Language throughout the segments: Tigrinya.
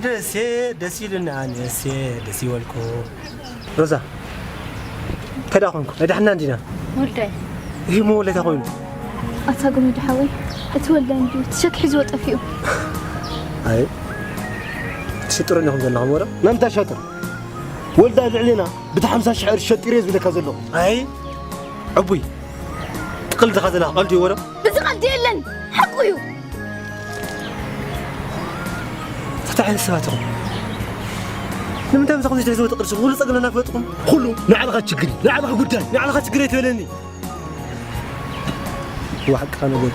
ደሴ ደስ ኢሉና ኣነሴ ደስ ይበልኩ። ሮዛ ከዳ ኮንኩ ናይ ዳሕና እንዲና ወልዳይ። ይህ ሞ ወለታ ኮይኑ ኣታ ጎሚዳ ሓወይ፣ እቲ ወልዳይ እንዲዩ እቲ ሸክ ሒዝዎ ጠፊኡ። ኣይ ትሽጥሩ እንዲኹም ዘለኹም ወረ። መምታ ሸጥር ወልዳ ልዕሊና ብቲ ሓምሳ ሽሕ ቅርሺ ሸጢረ ዝብለካ ዘሎ። ኣይ ዕቡይ ትቕልድኻ ዘለኻ ቀልዲ ወረ። እዚ ቀልዲ የለን ሓቁ እዩ። እንታይ ዓይነት ሰባት ኢኹም? ንምንታይ ምሳኹም ዘይትሕዝዎ እቲ ቅርሺ? ኩሉ ጸገምና እናፈለጥኩም? ኩሉ ንዓልኻ ችግር እዩ። ንዓልኻ ጉዳይ። ንዓልኻ ችግር ኣይትበለኒ። ዋሕቅኻ ነገር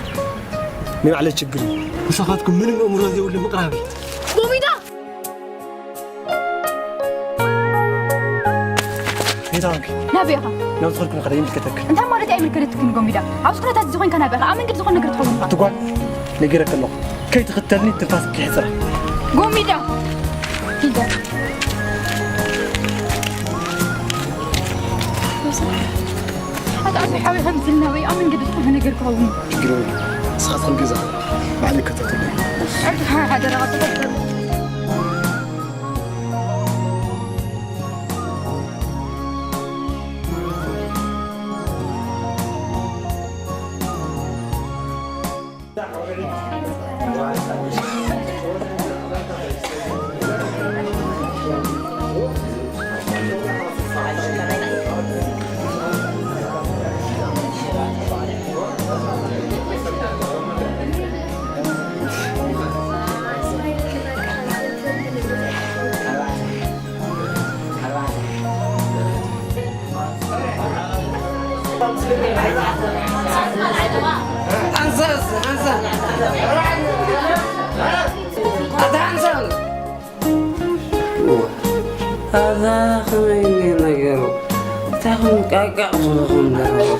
ናይ ባዕለይ ችግር እዩ። ምሳኻትኩም ምንም ኣእምሮ ዘይብሉ ምቕራብ እዩ። ጎሚዳ! እንታይ ኾንኪ? ናበይ ኢኻ? ናብ ዝኾንኩ ንኸደ ይምልከተክ። እንታይ ማለት ኣይምልከተክን ጎሚዳ? ኣብዚ ኩነታት እዚ ኮይንካ ናበይ ኢኻ? ኣብ መንገዲ ዝኾነ ነገር ትኸውን ኢኻ። ትጓል ነጊረክ ኣለኹ። ከይትኽተልኒ ትንፋስ ክሕፅራ። ጎሚዳ! ሂዳ። ኣታ ዓቢ ሓወይ ከምዚ ኢልና ወይ ኣብ መንገዲ ዝኾነ ነገር ክኸውን። ችግር የብሉን። ንስኻትኩም ገዛ ባዕለይ እከታተሎ። ኣታ ሓደራኻ ተኸተል። ኣዛ ከመይ እንደ ነገሩ እንታይ ኹም ቃቃ ዝኾንኩም ዶ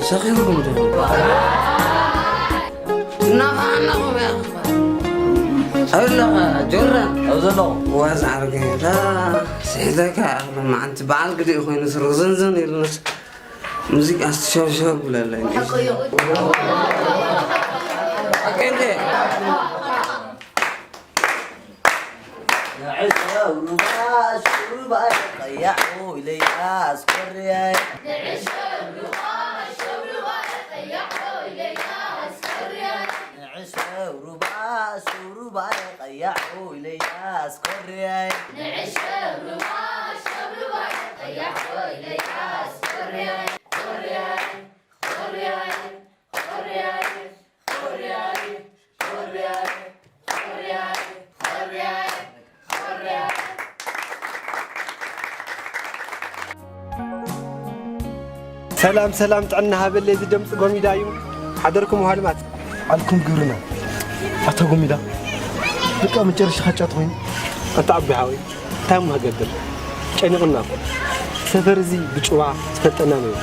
ሰኺርኩም ዶ እናፋናኹም ያኽፋ ኣለኻ ጆርዳን ኣብ ዘለኹ ዋዝ ዓርገ ዳ ስሒተካ ኣሎ መዓንቲ በዓል ግዲኡ ኮይኑ ስርዝንዝን ኢሉንስ ሙዚቃ ስተሸብሸብ ብለለይ ሓቂ እዩ። ሓቂ እንዴ? ንዕሽ ሩባ ሹሩባ ቀያሕ ኢለያ ኣስኮርያይ። ንዕሽ ሩባ ሹሩባ ቀያሕ ኢለያ ኣስኮርያይ። ንዕሽ ሩባ ሹሩባ ቀያሕ ኢለያ ኣስኮርያይ። ንዕሽ ሩባ ሹሩባ ቀያሕ ኢለያ ኣስኮርያይ። ኮርያይ። ሰላም ሰላም ጥዕና ሃበለይ ዝደምፅ ጎሚዳ እዩ ሓደርኩም ውሃ ልማት ዓልኩም ግብርና ኣታ ጎሚዳ በቃ መጨረሻ ካጫት ኮይኑ ኣታ ዓቢ ሓወይ እንታይ እሞ ክገብር ጨኒቕና እኮ ሰፈር እዚ ብጭዋ ዝፈልጠና ነው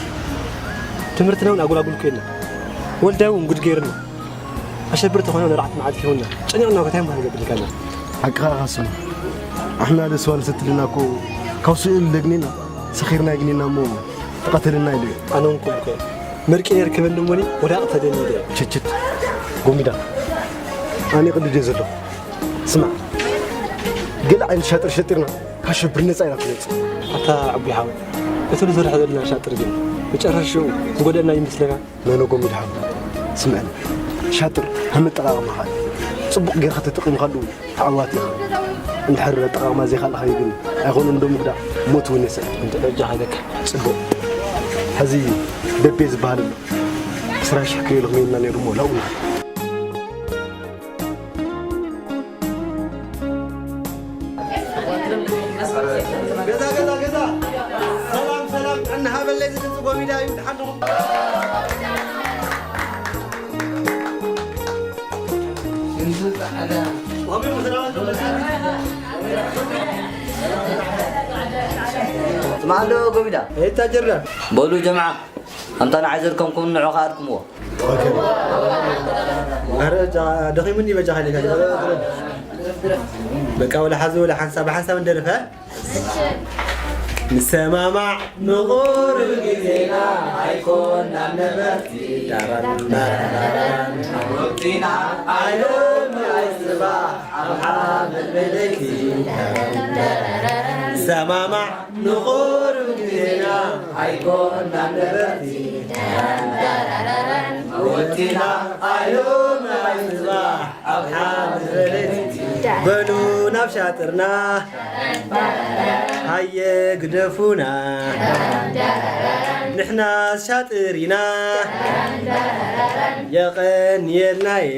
ትምህርትና እውን ኣጉላጉል ኮይና ወልዳይ እውን ጉድ ገይርና ኣሸብር ተኾነ ንርዓት መዓልቲ ይሆና ጨኒቕና እኮ እንታይ እሞ ክገብር ኢልካና ሓቅኻ ኢኻ ስሙ ኣሕና ለስዋ ንሰትልና እኮ ካብ ስእል ደግኒና ሰኺርና ይግኒና እሞ ተቐተልና ኢሉ እዩ ኣነ እውን ኮንኮ መርቂ ነር ክበኒ እሞኒ ወዳቕ ተደኒ ኢለ ችችት ጎሚዳ ኣነ ይቕልድ እየ ዘለኹ ስማዕ ገለ ዓይነት ሻጥር ሸጢርና ካሸብር ነፃ ኢና ክንወፅእ ኣታ ዕቡይ ሓወይ እቲ ንሰርሖ ዘለና ሻጥር ግን መጨረሽኡ ዝጎደና ይመስለካ መነጎም ይድሓኑ ስምዐኒ ሻጥር ከም ኣጠቓቕማኻ እዩ ፅቡቕ ጌርካ ተጠቒምካሉ ተዓዋቲ ኢኻ እንድሕር ኣጠቓቕማ ዘይካልኻዮ ግን ኣይኮነን ዶ ምጉዳእ ሞት እውን የስዕብ እንተ በጃኻ ኢለካ ፅቡቕ ሕዚ ደቤ ዝበሃል ኣሎ ዕስራ ሽሕ ክልእልኹም ኢልና ነይሩ እሞ ናብኡ ንኸይድ ገዛ ገዛ ገዛ ሰላም ሰላም ጥዕና ሃበለይ ዝድምፂ ጎሚዳ እዩ ድሓንኹም ስማዕዶ ጎሚዳ እታ ጀርዳ በሉ ጀምዓ ኣምታ ንዓይ ዘድከምኩም ንዑ ከኣ ኣድክምዎ ኣረ ደኺሙኒ በጃ ሃይለካ በቃ ወላ ሓዚ ወላ ሓንሳብ ብሓንሳብ እንደርፈ ንሰማማዕ ንቑሩብ ግዜና ኣይኮናን ነበርቲ ዳራን ዳራን ወቅቲና ኣይሎም ጽባሕ ኣብ ሓመድ በለይቲ ሰማማዕ ንቑሩብ ግዜና ኣይኮናን ነበርቲ። ወጢና ኣዮም ናይ ጽባሕ ኣብ ሓመድ በለይቲ በሉ ናብ ሻጥርና ሃየ ግደፉና ንሕናስ ሻጥር ኢና። የቐንየልና እየ።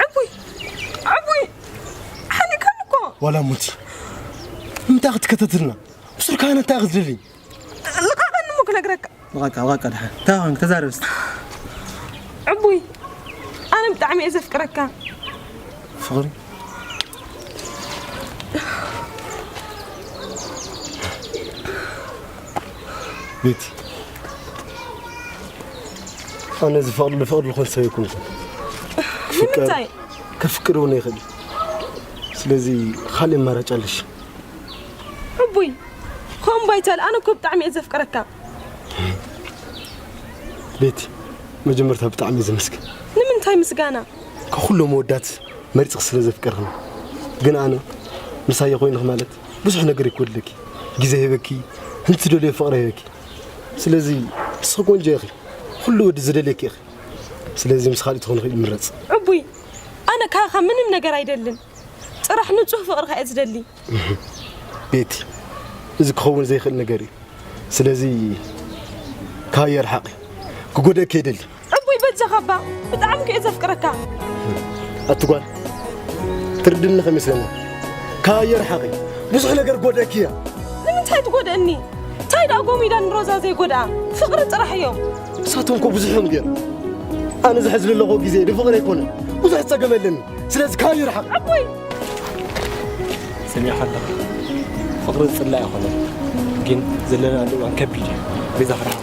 ዕቡይ፣ ዕቡይ፣ ሓሊካን እኮ። ዋላ ሙቲ፣ ንምንታይ ክትከታተልና? ብሱር ካህን እንታይ ክትደሊ? ልቓቐኒ እሞ ክነግረካ። ልቓቃ፣ ልቓቃ፣ ደሓን። እንታይ ኾንክ? ተዛረብ እስቲ። ዕቡይ፣ ኣነ ብጣዕሚ እየ ዘፍቅረካ። ፍቕሪ? ቤቲ፣ ኣነ ዝፈቕድ፣ ዝፈቕድ ዝኾን ሰብ ኣይኮንኩን። ክፍቀር፣ ንምንታይ? ከፍቅር እውን ይኽእል። ስለዚ ካልእ ኣማራጭ ኣለሽ። ዕቡይ፣ ከምኡ ባይተል፣ ኣነ እኮ ብጣዕሚ እየ ዘፍቅረካ። ቤቲ፣ መጀመርታ ብጣዕሚ እየ ዘመስግን። ንምንታይ ምስጋና? ካብ ኩሎም መወዳት መሪፅክ ስለ ዘፍቀርክኒ። ግን ኣነ ምሳየ ኮይንክ ማለት ብዙሕ ነገር ይክወድለኪ። ግዜ ሂበኪ፣ ህንቲ ደልዮ ፍቕሪ ሂበኪ። ስለዚ ንስኺ ቆንጆ ኢኺ። ኩሉ ወዲ ዝደልየኪ ኢኺ። ስለዚ ምስ ካልእ ትኾንኺ ይምረፅ። ዕቡይ፣ ኣነ ካኻ ምንም ነገር ኣይደልን። ጥራሕ ንጹህ ፍቕርኻ እየ ዝደሊ። ቤቲ፣ እዚ ክኸውን ዘይኽእል ነገር እዩ። ስለዚ ካባየ ርሓቒ። ክጎድኣኪ ኣይደልን። ዕቡይ በጃኻ እባ፣ ብጣዕሚ እኮ እየ ዘፍቅረካ። ኣቲ ጓል፣ ትርድኒ ከይመስለኒ። ካባየ ርሓቒ። ብዙሕ ነገር ክጎድኣኪ እያ። ንምንታይ ትጎድእኒ? እንታይ ደኣ ጎሚዳ ንሮዛ ዘይጎድኣ? ፍቕሪ ጥራሕ እዮም። ንሳቶም እኮ ብዙሕ እዮም ገይሮም። ኣነ ዝሕዝ ዘለኹ ግዜ ንፍቕሪ ኣይኮነን። ብዙሕ ጸገም ኣለኒ። ስለዚ ካባይ ርሓቕ። ዕቡይ! ሰሚዕካ ኣለኻ? ፍቕሪ ዝጽላእ ኣይኮነን፣ ግን ዘለናሉ እዋን ከቢድ እዩ። በይዛኻ ርሓቕ።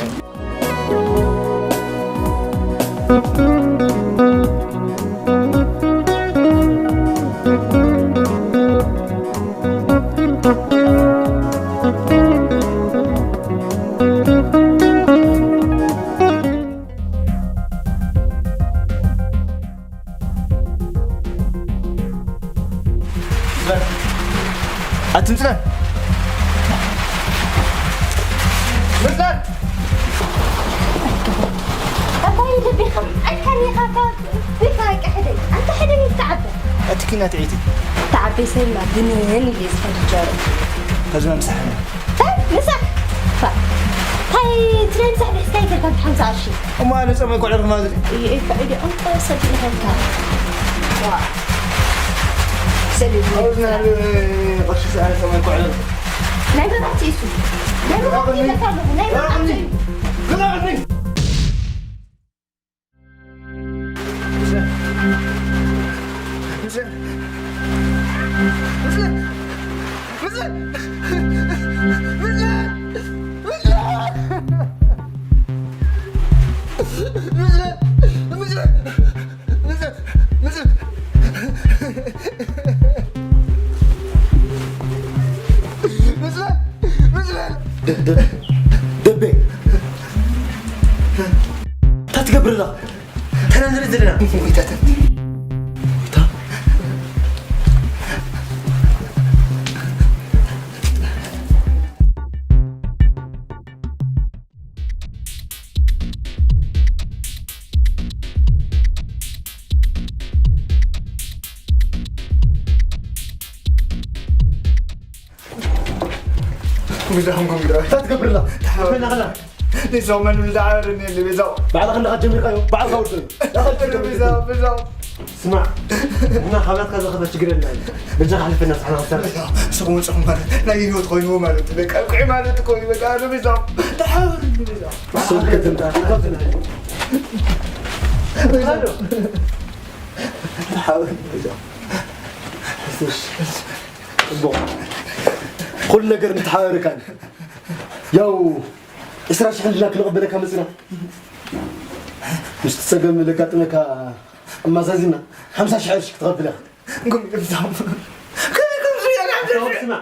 ኣቲ ምጽናን! ምጽናን! ኣባይ ደቢኻ ኣይካን ኢኻ ካብ ቤት ሃቂ ሕደይ። ኣንተ ሕደይ ይተዓበ። ኣቲ ኪና ትዒቲ። ተዓበይ ሰላ ብንን ኢለ ዝኸድ ጀሩ። ከዚ መምሳሕኒ። እንታይ? ምሳሕ? እንታይ ትሬን ሳሕቢ እስካይ ተልካ ሓምሳ ቅርሺ? እሞ ኣነ ጸመይ ኮዕር ማለት እዩ። እዩ እዩ እዩ እንተ ሰዲ ለካ። ዋ። ሰዲ ኣውዝና ቅርሺ ሰዓረ ጸመይ ኮዕር። ናይ መብራህቲ እሱ። ናይ መብራህቲ ይለካ ኣለኹ። ናይ መብራህቲ እዩ። ደቤ፣ እንታይ ትገብር ኣለኻ? እንታይ ኢና ንርኢ ዘለና? ጎይታ፣ ጉዳኹም ኮሚደረ። እንታይ ትገብር ኣለኻ? ተሓበና ኸላ። ንሶም መን ዝዓበረኒ የለ ቤዛው። ባዕልኻ ኣለኻ ጀሚርካዮ፣ ባዕልኻ ውርዶ። ተሓበና ቤዛው፣ ቤዛው። ስማዕ፣ እና ካብ ናትካ ዝኸፈ ችግር የለን። በጃኻ ሓልፈና ንስሓና ክንሰርሕ። ስኹም ውፅኹም ማለት ናይ ህይወት ኮይኑ ማለት በቃ፣ ብቅዒ ማለት እኮ እዩ፣ በቃ፣ ኧረ ቤዛው። ተሓበኒ ቤዛው። ስልክ ትምጣ። ተሓበኒ ቤዛው። ጽቡቕ። ኩሉ ነገር ንተሓባበረካ። ያው ዕስራ ሽሕ እንድና ክንቕበለካ መጺና። ምስቲ ጸገም ለጋጥመካ ኣማዛዚና ሓምሳ ሽሕ ቅርሺ ክትቐብል ኢኻ። ጉም ይብዛም። ከመይ ከም ዝሪኦ ንዓም ስማ።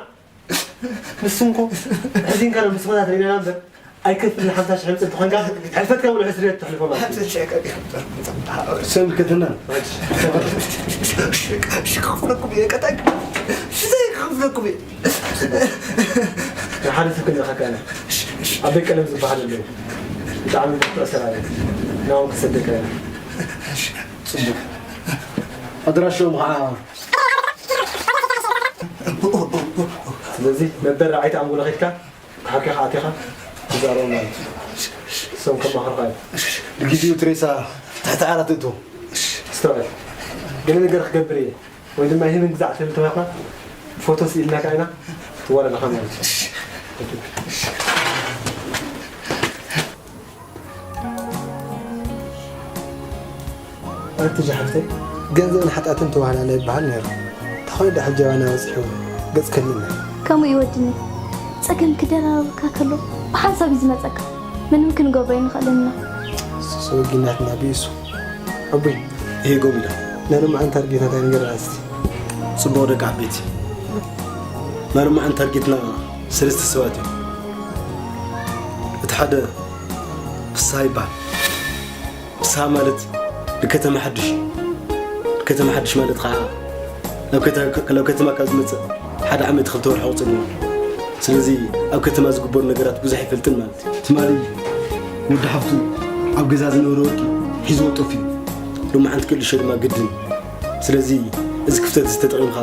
ንስም እኮ ሕዚንካ ነው ምስ ኾናት ሪናና እምበር ኣይከፍልን ሓምሳ ሽሕ ሕምፅል ትኾንካ ሕልፈትካ ብልዑ ስደት ተሕልፎ ማለት እዩ። ሓምሳ ሽሕ ከ-፣ ስም ክትናን። ሽክ ክፍለኩም እየ፣ ቀጣይ ሽዘይ ክፍለኩም እየ። ሓደ ሰብ ክንልእኸካ ኢና። ኣበይ ቀለም ዝበሃል ኣሎ። ብጣዕሚ ብርቱዕ ሰራዊት። ናብኡ ክሰደካ ኢና። ጽቡቕ። ኣድራሽኦም ኸዓ። ስለዚ መበል ረዓይቲ ኣንጎሎ ኸድካ፣ ተሓኪኻ ኣቲኻ ትዛረቦም ማለት እዩ። እሶም ከማኽሩኻ እዮም። ንግዜኡ እቲ ሬሳ ትሕቲ ዓራት እቶ። ኣስተውዕል። ገለ ነገር ክገብር እየ። ወይ ድማ ይህብን ግዛዕ ትብል ተኾይንካ ፎቶ ስኢልናካ ኢና ትዋረድ ኣለኻ ማለት እዩ። ኣቲ ጃሕፍተይ፣ ገንዘብን ሓጢኣትን ተዋህላለ ይበሃል ነይሩ። ተኾይኑ ዳ ሕጂ ኣባና በፂሑ ገፅ ከሊልና። ከምኡ እዩ ወድኒ። ፀገም ክደራረበካ ከሎ ብሓንሳብ እዩ ዝመፀካ። ምንም ክንገብሮ ኣይንኽእልን ኢና። እሱ ወጊናትና ብእሱ። ኣቦይ፣ ይሄ ጎሚዳ ናይ ሎማዓንቲ ታርጌታት ኣይንገርና እስቲ። ጽቡቕ ደቂ ዓበይቲ። ናይ ሎማዓንቲ ታርጌትና ሰለስተ ሰባት እዮም። እቲ ሓደ ፍስሃ ይበሃል። ፍስሃ ማለት ንከተማ ሓድሽ። ንከተማ ሓድሽ ማለት ኸዓ ናብ ከተ-፣ ናብ ከተማ ካብ ዝመጽእ ሓደ ዓመት ክልተ ወርሒ ቁጽሪ እዩ። ስለዚ ኣብ ከተማ ዝግበሩ ነገራት ብዙሕ ኣይፈልጥን ማለት እዩ። ትማሊ ወዲ ሓፍቱ ኣብ ገዛ ዝነበረ ወርቂ ሒዝዎ ጠፊኡ። ሎማዓንቲ ክእልሾ ድማ ግድን። ስለዚ እዚ ክፍተት እዚ ተጠቒምካ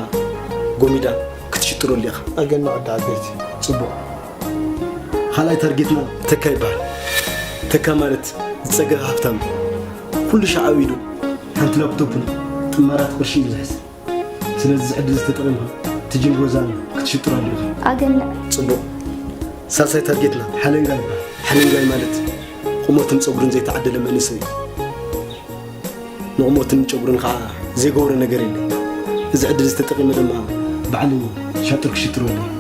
ጎሚዳ ክትሽጥረሉ ኢኻ። ኣገናዕ ወዲ ዓበይቲ። ጽቡቕ። ካልኣይ ታርጌትና ተካ ይበሃል። ተካ ማለት ዝጸገበ ሃፍታም እዩ። ኩሉ ሻዕ ኣብ ኢዱ ሓንቲ ላፕቶፕን ጥማራት ቅርሺ እዩ ዝሕዝ። ስለዚ እዚ ዕድል እዚ ተጠቒምካ ትጅን ሮዛን ክትሽጥረሉ ኢኻ። ኣገናዕ። ጽቡቕ። ሳልሳይ ታርጌትና ሓለንጋይ ይበሃል። ሓለንጋይ ማለት ቁመትን ጸጉርን ዘይተዓደለ መንእሰይ እዩ። ንቑመትን ንጨጉርን ኸዓ ዘይገብሮ ነገር የለን። እዚ ዕድል እዚ ተጠቒመ ድማ ባዕለይ ሻጥር ክሽጥረሉ እየ።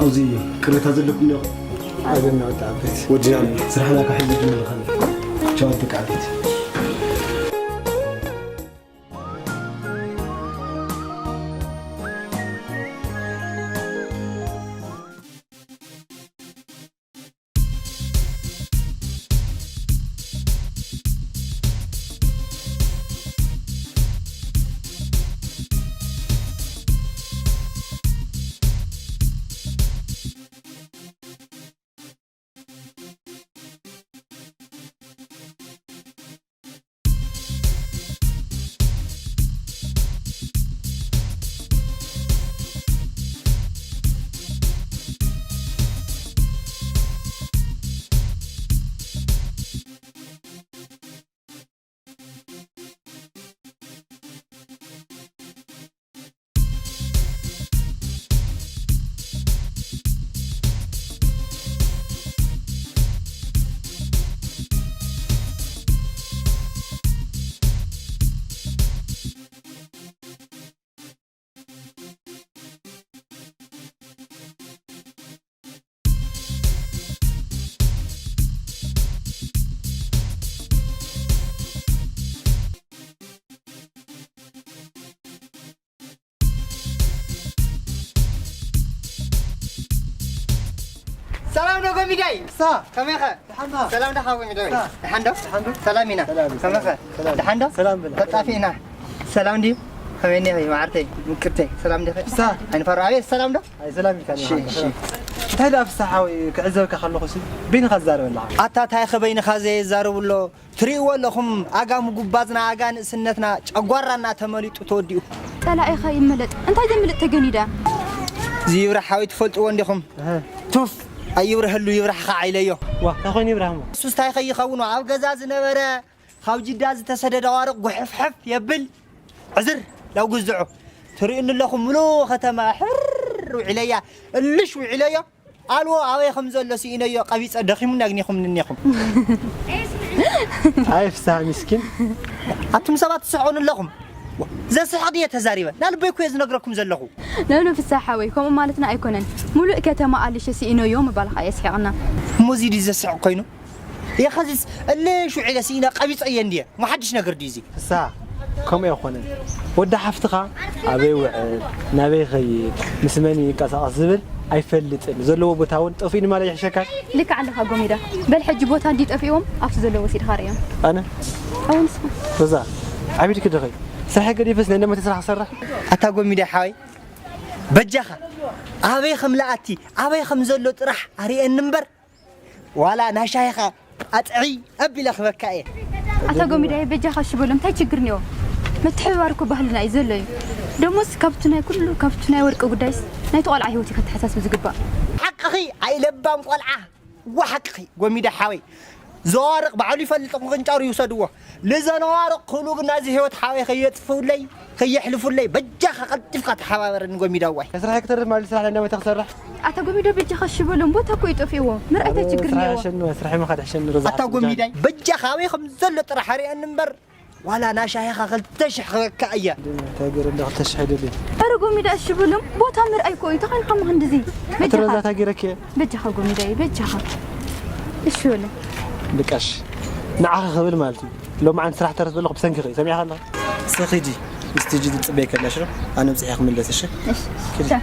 ኣብዚ ቅሬታ ዘለኩም ዲኹም? ኣገናዕ ወዲ ዓበይቲ። ወዲና ስራሕና ካብ ሕዚ ጀሚርና ቻው ደቂ ዓበይቲ። ሰላም ዶ ጎሚዳይ? ሳ። ከመይ ኸ? ደሓን ዶ? ሰላም ዶ ሓወይ ሚዳይ? ሳ። ደሓን ዶ? ደሓን ዶ? ሰላም ኢና። ሰላም፣ ከመይ ኸ? ሰላም። ደሓን ዶ? ሰላም በል። ተጣፊእና። ሰላም ድዩ? ከመይ እኒኺ መዓርተይ? ምቅርተይ፣ ሰላም ዲኺ? ሳ። ኣይንፈርዖ። ኣቤት፣ ሰላም ዶ? ኣይ፣ ሰላም ኢልካ እሺ፣ ዲኻ? እሺ። እንታይ ደኣ ፍስሓ ሓወይ፣ ክዕዘበካ ከለኹ ሲ በይንኻ ትዛረብ ኣለኻ። ኣታ ታይ ኸ በይንኻ ዘየዛርብ ኣሎ? ትርእይዎ ኣለኹም፣ ኣጋ ምጉባዝና፣ ኣጋ ንእስነትና፣ ጨጓራና ተመሊጡ ተወዲኡ። ጸላኢኻ ይመለጥ። እንታይ ዘምልጥ ተገኒዳ? እዚ ይብራህ ሓወይ ትፈልጥዎ እንዲኹም? እህ። ቱፍ፣ ኣይብርሀሉ፣ ይብራህ ኸዓ ኢለዮ። ዋ፣ እንታይ ኮይኑ ይብራህ እሞ? እሱስ ታይ ኸይኸውን? ኣብ ገዛ ዝነበረ፣ ካብ ጅዳ ዝተሰደደ ኣዋርቕ ጉሕፍሕፍ የብል። ዕዝር፣ ላው ግዝዑ። ትርእዩኒ ኣለኹም፣ ምሉእ ኸተማ ሕር ውዒለያ፣ እልሽ ውዒለዮ። ኣልዎ ኣበይ ከም ዘሎ ስኢነዮ፣ ቀቢጸ፣ ደኺሙኒ ኣግኒኹምኒ እኒኹም። ኣይ ፍስሃ ሚስኪን። ኣቱም ሰባት ትስሕቑኒ ኣለኹም። ዘስሕቕ ድየ ተዛሪበ? ናልበይ እኮ እየ ዝነግረኩም ዘለኹ። ኖ፣ ኖ፣ ፍስሃ ሓወይ፣ ከምኡ ማለትና ኣይኮነን። ሙሉእ ከተማ ኣልሸ ስኢነዮ ምባልኻ የስሕቕና። እሞ እዚ ድዩ ዘስሕቕ ኮይኑ? የኸዚስ እልሽ ውዒለ ስኢነ ቀቢጸ እየ እንድየ። እሞ ሓድሽ ነገር ድዩ እዚ? ፍስሃ፣ ከምኡ ኣይኮነን። ወዲ ሓፍትኻ ኣበይ ይውዕል፣ ናበይ ይኸይድ፣ ምስ መን ይንቀሳቐስ ዝብል ኣይፈልጥን። ዘለዎ ቦታ እውን ጠፊኡኒ ማለት ይሕሸካን። ልክዕ ኣለኻ ጎሚዳ። በል ሕጂ ቦታ እንዲ ጠፊእዎም ኣብቲ ዘለዎ ወሲድኻ ርእዮም። ኣነ? ኣዎ ንስኻ። ሮዛ፣ ዓቢድኪ ዶ ኸይ? ስራሕ ገዲፈስ ናይ እንደመተ ስራሕ ክሰርሕ? ኣታ ጎሚዳ ሓወይ፣ በጃኻ ኣበይ ከም ልኣቲ፣ ኣበይ ከም ዘሎ ጥራሕ ኣርእየኒ እምበር፣ ዋላ ናይ ሻሂኻ ኣጥዕይ ኣቢለ ክበካ እየ። ኣታ ጎሚዳይ በጃኻ እሺ በሎም፣ እንታይ ችግር እኒኦ? ምትሕብባር እኮ ባህልና እዩ ዘሎ እዩ። ደሞስ ካብቲ ናይ ኩሉ፣ ካብቲ ናይ ወርቂ ጉዳይስ ናይቲ ቆልዓ ህይወት እዩ ከተሓሳስብ ዝግባእ። ሓቅኺ ኣይለባም ቆልዓ፣ ዋ ሓቅኺ ጎሚዳ ሓወይ። ዘዋርቕ ባዕሉ ይፈልጥ፣ ቅንጫሩ ይውሰድዎ። ልዘነዋርቕ ክብሉ ግን ናዚ ህይወት ሓወይ ከየጥፍኡለይ፣ ከየሕልፉለይ፣ በጃኻ ቀልጢፍካ ተሓባበረኒ ጎሚዳዋይ። ከስራሕ ክተርፍ ማለት ስራሕ ለንደመተ ክሰርሕ። ኣታ ጎሚዶ በጃኻ እሺ በሎም፣ ቦታ እኮ ይጠፍእዎ። ምርኣይ እንታይ ችግር ስራሕ እኒአዎ? ሕሸኒ፣ ስራሕ ምኻድ ሕሸኒ ሮዛ ኣታ ሓፍቲ ጎሚዳይ፣ በጃኻ ኣበይ ከም ዘሎ ጥራሕ ኣርእየኒ እምበር፣ ዋላ ናሻሂኻ ክልተ ሽሕ ክበካ እያ። እንታይ ገይረ እንዳ ክልተ ሽሕ ኣይደልን። ኣረ ጎሚዳ እሺ በሎም፣ ቦታ ምርኣይ እኮ እዩ። ተኻይንካ ማ ክንድዚ? ኣቲ ሮዛ በጃኻ። እንታይ ገይረኪ እየ? በጃኻ ጎሚዳይ፣ በጃኻ። እሺ በሎም። በቃ እሺ። ንዓኺ ክብል ማለት እዩ። ሎማዓንቲ ስራሕ ተረፍ ዘለኹ ብሰንኪኺ፣ ሰሚዕኻ ኣለኻ? ስኺ ሂጂ፣ ምስቲ ሂጂ ትጽበይ ከለሽ ዶ? ኣነ ብጽሐ ክምለስ፣ እሺ? እሺ። ኪዲ። ቻው።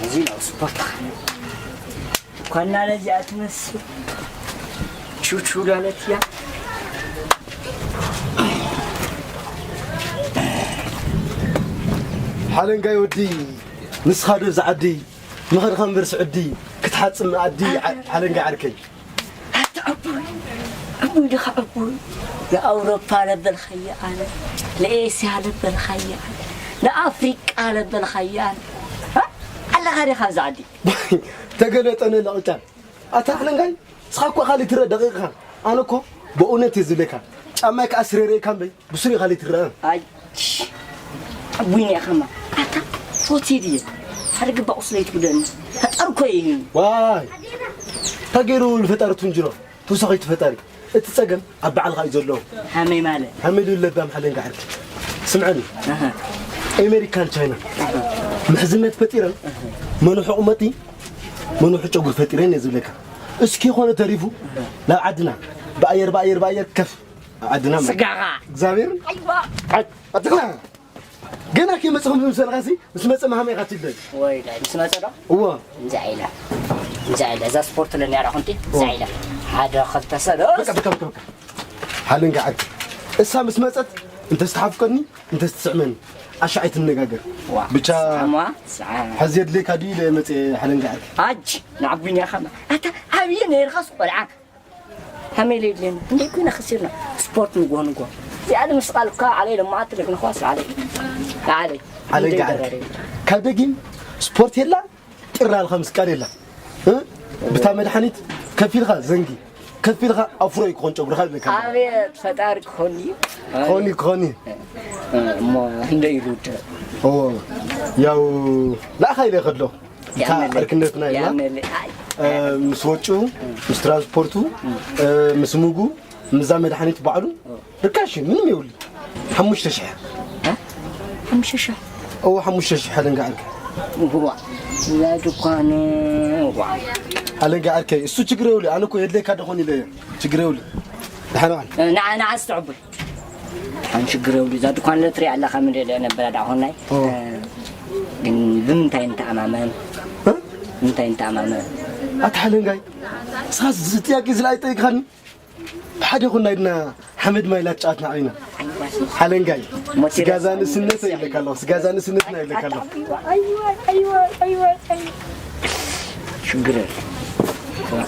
እዚ ነው ስፖርት። ኳና ለዚኣ ትመስል ቹቹ ዳለት እያ። ሓለንጋይ ወዲ፣ ንስኻ ዶ ዝዓዲ፣ ምኸድኻ እምበር ስዑዲ፣ ክትሓጽብ መኣዲ፣ ዓ-፣ ሓለንጋይ ዓርከይ። ኣታ ኣቦይ፣ ኣቦይ ድኻ ኣቦይ፣ ንኣውሮፓ ለበልኻዮ ኣነ፣ ንኤስያ ለበልኻዮ ኣነ፣ ንኣፍሪቃ ለበልኻዮ ኣነ። እ? ኣለኻ ዲኻ ኣብዚ ዓዲ? ተገለጠነ ለቕጫ። ኣታ ሓለንጋይ፣ ንስኻ እኮ ኢኻ ልትረእ ደቂቕኻ። ኣነ እኮ ብእውነት እየ ዝብለካ። ጫማይ ከኣ ስሬ ርእካ እምበይ፣ ብስሩ ኢኻ ልትረእ። ኣይ፣ ሽ-፣ ዊንያ ኸማ። ኣታ፣ ፎቲ ድየ። ሓደ ግባ ቁስለይ ትጉደኒ። ፈጣሪ እኮ እዩ። ዋይ። እንታይ ገይሩ ንፈጣሪ ትውንጅሎ? ተወሳኺ እቲ ፈጣሪ። እቲ ጸገም ኣብ ባዕልኻ እዩ ዘሎ። ሃመይ ማለት? ሃመይ ልብል ለባም ሓለንጋ ዓርኪ። ስምዐኒ። ኣሃ። ኣሜሪካን ቻይና ምሕዝነት ፈጢረን መኑሑ ቁመጢ መኑሑ ጨጉሪ ፈጢረን እየ ዝብለካ። እስኪ ኮነ ተሪፉ ናብ ዓድና ብኣየር ብኣየር ብኣየር ከፍ ኣብ ዓድና ማለት። ስጋኻ። እግዚኣብሔር። ኣይዋ። ዓድ-፣ ኣትኽና። ገና ከይመጽኹም ዝምሰልኻሲ ምስ መጸ መሃመ ኢኻ ትብለኒ። ወይ ዳይ ምስ መጸ ዶ? እዎ። እንዛ ኢላ። እንዛ ኢላ። እዛ ስፖርት ለኒ ኣራ ኹንቲ? እዛ ኢላ። ሓደ፣ ክልተ፣ ሰለስተ። በቃ፣ በቃ፣ በቃ፣ በቃ። ሓለንጋ ዓርኪ። እሳ ምስ መጸት እንተስ ትሓፍቀኒ፣ እንተስ ትስዕመኒ። ኣሻ ኣይትነጋገር። ዋ። ብቻ ስዓማ፣ ስዓ። ሕዚ የድልየካ ድዩ ኢለ መጸ ሓለንጋ ዓርኪ? ኣጅ፣ ንዓቡኛ ኸማ። ኣታ፣ ዓብየ ነይርኻስ ቆልዓ። ሃሜል የድልየና። እንዴ ኩና ኸሲርና። ስፖርት ንግሆ ንግሆ። እዚኣ ንምስቓል እኳ ዓለይ ለማዓት ልክንኳስ ዓለይ። ዓለይ። ዓለይ እንደ ጋር። ይደረር። ካብ ደጊም ስፖርት የላ፣ ጭራ ልካ ምስቃል የላ። እ? ብታ መድሓኒት ከፊልካ ዘንጊ፣ ከፊልካ ኣፍሮ ይኮን ጨጉርካ ይብለካ። ኣቤት ፈጣሪ ክኾን እዩ። ክኾን እዩ፣ ክኾን እዩ። እሞ እንደ ይሩድ። ኦ፣ ያው ላእኻ ኢለ ከሎ። እታ ያመለ-፣ ዕርክነትና ኢላ። ያመለ-፣ ኣይ። እ፣ ምስ ወጪኡ፣ ምስ ትራንስፖርቱ፣ እ፣ ምስ ምግቡ፣ ምስዛ መድሓኒት ባዕሉ ርካሽ እዩ፣ ምንም የብሉ። ሓሙሽተ ሽሕ። እ? ሓሙሽተ ሽሕ? እዎ፣ ሓሙሽተ ሽሕ ኣለንጋ ዓርከይ። እዋ፣ እዛ ድኳን፣ እዋ። ኣለንጋ ዓርከይ፣ እሱ ችግር የብሉ። ኣነ እኮ የድለይካ ደኾን ኢለ እየ። ችግር የብሉ። ደሓን ዋል። እ፣ ንዓ-፣ ንዓ ዝተዕቡል። ሓን ችግር የብሉ። እዛ ድኳን ለትሪ ኣለኻ ምን ደለ ነበር ኣዳ ኾናይ። ኦ። እ፣ ግን ብምንታይ ንተኣማመን? እ? ብምንታይ ንተኣማመን? ኣታ ሓለንጋይ፣ ንስኻስ እዚ ጥያቄ እዚ ኣይጠይቅኻኒ? ብሓደ ይኹን ናይድና ሓመድ ማይ ላትጫወትና ዓቢና። ሓለንጋይ፣ ሞቴር ስጋዛ ንእስነት ይብለካ ኣለኹ፣ ስጋዛ ንእስነትና ይብለካ ኣለኹ። ሽግር የለም።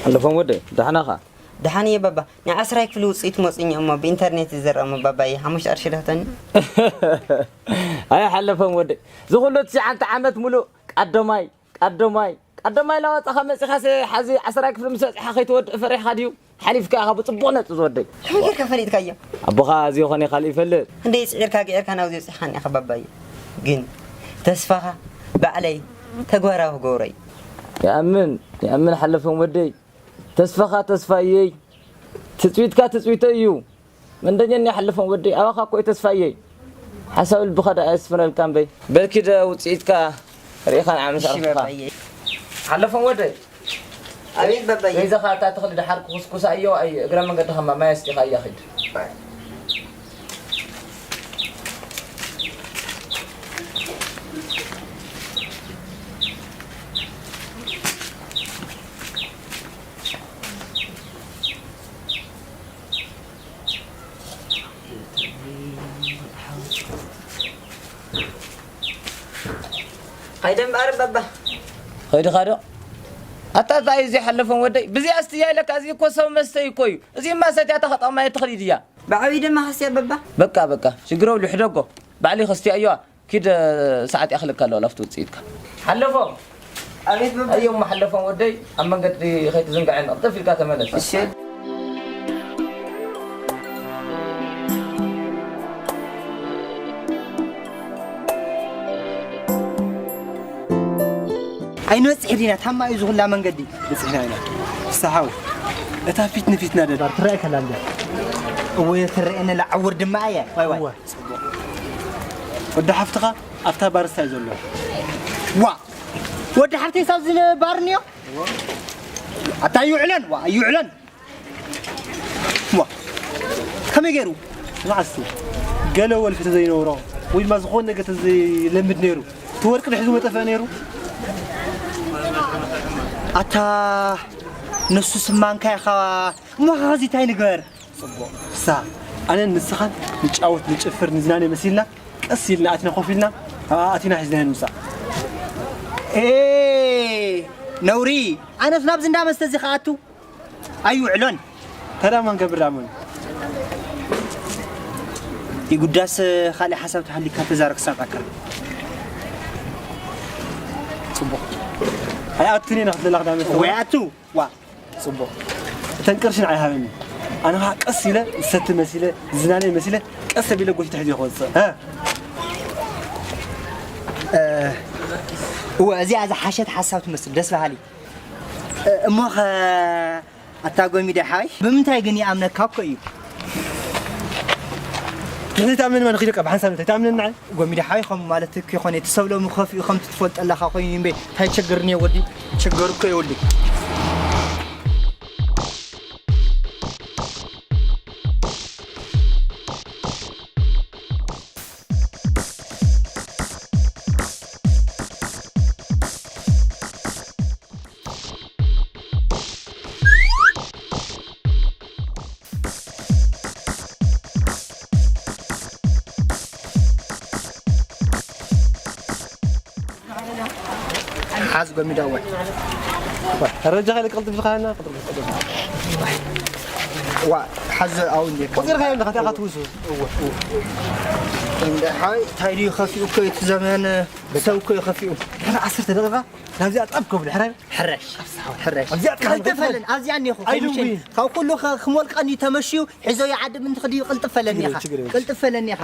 ኣለፎም ወደይ፣ ደሓናኻ? ደሓን እየ ባባ። ናይ ዓስራይ ክፍሊ ውፅኢት መፂኛ እሞ ብኢንተርኔት ዝዘረአ እሞ ባባየ ሓሙሽተ ቅርሺ ዶ ትህበኒ? ኣይሓለፎም ወደይ። ዝኹሉ ትሽዓተ ዓመት ሙሉእ ቀዳማይ፣ ቀዳማይ፣ ቀዳማይ ላወፃኻ መፂኻስ ሓዚ ዓስራይ ክፍሊ ምስ በፅሓ ከይትወድእ ፈሪሕኻ ድዩ? ሓሊፍካ ኢኻ ብፅቡቕ ነጥቢ ዝወደይ። ከመይ ጌርካ ፈሊጥካዮ? ኣቦኻ እዚ ይኾነ ካልእ ይፈልጥ። ክንደይ ፅዒርካ ግዒርካ ናብዚ በፂሕካኒ ኢኻ ባባየ። ግን ተስፋኻ ባዕለይ ተግባራዊ ክገብሮ እየ። ይኣምን፣ ይኣምን ሓለፎም ወደይ። ተስፋኻ ተስፋየይ፣ ትጽቢትካ ትጽቢተይ እዩ። መንደኘኒ ሓለፎም ወደይ፣ ኣባኻ እኮ እዩ ተስፋየይ። ሓሳብ ልብኻ ደኣ የስፍነልካ እምበይ። በልኪ ደ ውጽኢትካ ርኢኻ ንዓ ምስ እሺ ኣረኽብካ። ባባየ። ሓለፎም ወደይ። ኣቤት ባባየ። ገይዛኻ እታ ተኽሊ ደሓር ክኹስኩሳ እዮ፣ ኣይ እግረ መንገድኻ ማይ ኣስቲኻ እያ ኺድ። ኸይደ እምበኣር በባ። ኸይድኻ ዶ? ኣታ እንታይ እዩ እዚ ሓለፎም ወደይ? ብዚኣ ኣስትያ ኢለካ፣ እዚ እኮ ሰብ መስተይ እኮ እዩ። እዚማ ሰትያታ ከጠቕማ እየ ትኽእል ድያ? ብዓብዪ ደማ ኸስትያ በባ። በቃ፣ በቃ። ሽግር የብሉ፣ ሕደጎ። ባዕሊ ኸስትያ እዮ። ኪድ፣ ሰዓት ይኣኽለካ ኣሎ፣ ላፍቲ ውፅኢትካ። ሓለፎም። ኣቤት በባ። ኣዮም ሓለፎም ወደይ፣ ኣብ መንገዲ ኸይትዝንግዐኒ፣ ቅልጥፍ ኢልካ ተመለስ። እሺ። ኣይንበጽሕ ዲና፣ ታማ እዩ ዝኹላ መንገዲ። በጺሕና ኢና። ፍስሓዊ፣ እታ ፊት ንፊትና ደላ ትረኣይ ከላ እንድያ። እወ፣ ትረኣየኒ ኣላ፣ ዕውር ድማ እየ። ዋይ፣ ዋይ። እወ። ጽቡቕ። ወዲ ሓፍትኻ ኣብታ ባር እንታይ ዘሎ? ዋ! ወዲ ሓፍተይ ሳብ ዝነ ባር እኒኦ? እወ። ኣታ ኣይውዕለን፣ ዋ፣ ኣይውዕለን። ዋ፣ ከመይ ገይሩ? መዓስ ገለ ወልፊ ተዘይነብሮ ወይ ድማ ዝኾነ ነገር ተዘይለምድ ነይሩ፣ እቲ ወርቂ ድሕዙ መጠፍአ ነይሩ። ኣታ ነሱ ስማንካ ኢኻ። እሞ ኸዚ እንታይ ንግበር? ጽቡቕ። ሳ፣ ኣነን ንስኻን ንጫወት፣ ንጭፍር፣ ንዝናነ መሲልና፣ ቀስ ኢልና ኣቲና ኮፍ ኢልና፣ ኣብኣ ኣቲና ሒዝናዮ ንምጻእ። ኤ፣ ነውሪ። ኣነስ ናብዚ እንዳ መስተ እዚ ክኣቱ ኣይውዕሎን። ታዲያ ማን ገብር ደኣ መን? ይጉዳስ ካልእ ሓሳብ ተሃሊካ ተዛረብ ክሳብ ኣካ። ጽቡቕ። ኣይኣቱን እየ ንኽትለላ ክዳን መስተ። ወይ ኣቱ። ዋ፣ ጽቡቕ። እተን ቅርሺ ንዓይ ሃበኒ። ኣነ ኸዓ ቀስ ኢለ ዝሰቲ መሲለ፣ ዝዝናነ መሲለ፣ ቀስ ኣቢለ ጎቲተ ሒዘ ክወጽእ። እ? እ፣ እወ፣ እዚኣ ዝሓሸት ሓሳብ ትመስል፣ ደስ በሃሊ። እ፣ እሞኸ ኣታ ጎሚዳ ሓወይ፣ ብምንታይ ግን ይኣምነካ እኮ እዩ። ንሕዚ ትኣምነኒ ማለት ንኺደካ ብሓንሳብ እንታይ ትኣምነኒ ንዓይ? ጎሚዳ ሓወይ፣ ከምኡ ማለት እኮ ይኾነ፣ እቲ ሰብ ሎሚ ከፊኡ ከምቲ ትፈልጦ ኣለኻ ኮይኑ እዩ እምበይ፣ እንታይ ችግር እኒኦ ወዲ? ችግር እኮ የብሉን። ዓዝ ጎሚዳ ወ ረጃ ከይለ ቅልጥፍ ኢልካ ና ቅጥር ዋ ሓዘ ኣው እንዴ ቁጥር ከይለ ከታ ትውሱ እንደ ሓይ ታይዲ ከፊኡ እኮ እቲ ዘመን ሰብ እኮ ከፊኡ ኣነ ዓሰርተ ደቂቃ ናብዚኣ ጠብ ከብሉ ሕራይ ሕረሽ ሕረሽ ኣብዚኣ ጠብ ቀልጥፈለን ኣብዚኣ እኒኹ ኣይልውይ። ካብ ኩሉ ክሞልቀኒ ተመሽዩ ሒዞ ይዓድም እንትኽዲ ቅልጥፈለን ኢኻ ችግር የብልሽ። ቅልጥፈለን ኢኻ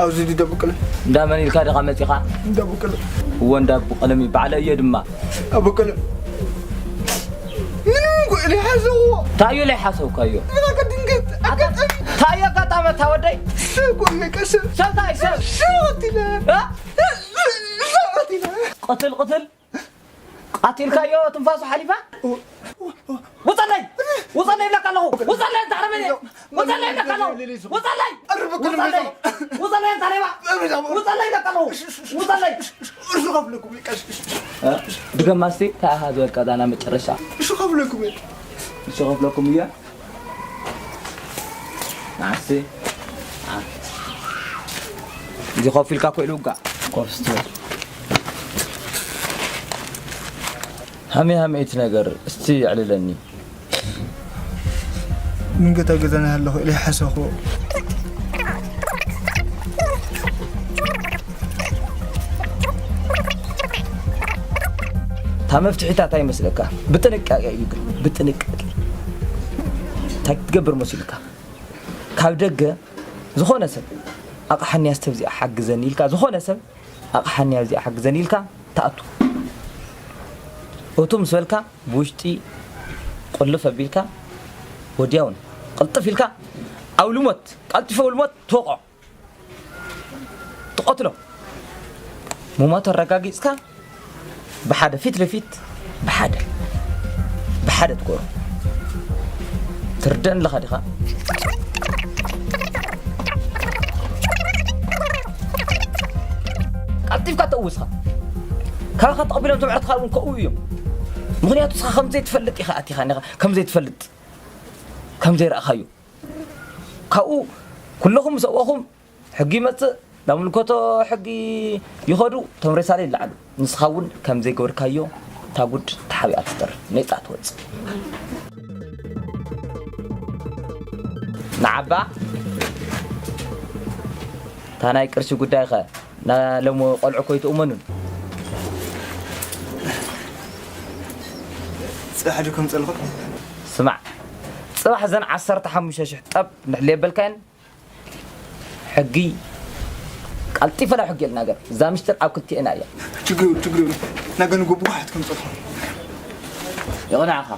ኣብዚ ድዩ ደብቅልም እንዳመን ኢልካ ዲኻ መፂኻ? ደብቅልም እወ እንዳቡ ቀለም ይበዓለ እየ ድማ። ኣብቅልም ምንም ጎ- ዘይሓሰብዎ ታዩ ላይ ሓሰብካዮ? ብዛዕባ ድንገት ኣጋጣሚ ታዩ ኣጋጣሚ እታ ወደይ ሰብ ጎመ ቀስብ ሰብ ታይ ሰብ ሰውት ኢለ እ? ሰውት ኢለ ቅትል ቅትል ቀቲልካዮ ትንፋሱ ሓሊፋ ውፀለይ ውፀለይ ይብለካ ኣለኹ ውፀለይ እንታ ኣረመኔ ውፀለይ ይብለካ ኣለኹ ውፀለይ ውፀለይ ውፀለይ እንታ ሌባ ውፀለይ ይብለካ ኣለኹ ውፀለይ እሱ ከፍለኩም ይቀስ ድገማ እስቲ እንታይ ኢኻ ዝበልካ እዛ ናይ መጨረሻ እሱ ከፍለኩም እሱ ከፍለኩም እያ ናዓስቲ እዚ ኮፍ ኢልካ ኮ ኢሉ ውጋእ ኮፍ ስትበል ሃመይ ሃመይ እቲ ነገር እስቲ የዕልለኒ ምን ገታ ገዛና ኣለኹ ኢለ ሓሰኹ እታ መፍትሒታት ኣይመስለካ ብጥንቃቄ እዩ ግን ብጥንቃቄ እንታይ ክትገብር መሲልካ ካብ ደገ ዝኾነ ሰብ ኣቕሓኒ ኣስተብዚኣ ሓግዘኒ ኢልካ ዝኾነ ሰብ ኣቕሓኒ ኣብዚኣ ሓግዘኒ ኢልካ ትኣቱ እቱ ምስ በልካ ብውሽጢ ቁልፍ ኣቢልካ ወዲያውን ቅልጥፍ ኢልካ ኣብ ልሞት ቀልጢፈ ልሞት ትወቕዖ ትቐትሎ ምሞት ኣረጋጊፅካ ብሓደ ፊት ለፊት ብሓደ ብሓደ ትኮሮ ትርደን ኣለኻ ዲኻ ቀልጢፍካ ተእውስኻ ካባኻ ተቐቢሎም ተብዕርትኻ እውን ከእው እዮም ምኽንያቱ ስኻ ከምዘይትፈልጥ ኢኻ ኣቲኻ ኒኻ ከምዘይትፈልጥ ከምዘይረእኻዮ ካብኡ ኩለኹም ምስ ኣዋኹም ሕጊ ይመፅእ ናብ ምልከቶ ሕጊ ይኸዱ እቶም ሬሳለ ይለዓሉ ንስኻ እውን ከም ዘይገበርካዮ እታ ጉድ ተሓቢኣ ትተርፍ ሜፃ ትወፅእ ንዓባ እታ ናይ ቅርሺ ጉዳይ ኸ ናሎም ቆልዑ ኮይትእመኑን ፅባሕ ዶ ከም ፀልኹም ስማዕ ፅባሕ ዘን ዓሰርተ ሓሙሽተ ሽሕ ጠብ ንሕል የበልካየን ሕጊ ቀልጢፈ ናብ ሕጊ የልናገር እዛ ምሽጥር ኣብ ክልቲኤና እያ ችግር ችግር ናገንጎ ብዋሕት ከም ፀልኹም ይቕናዕኻ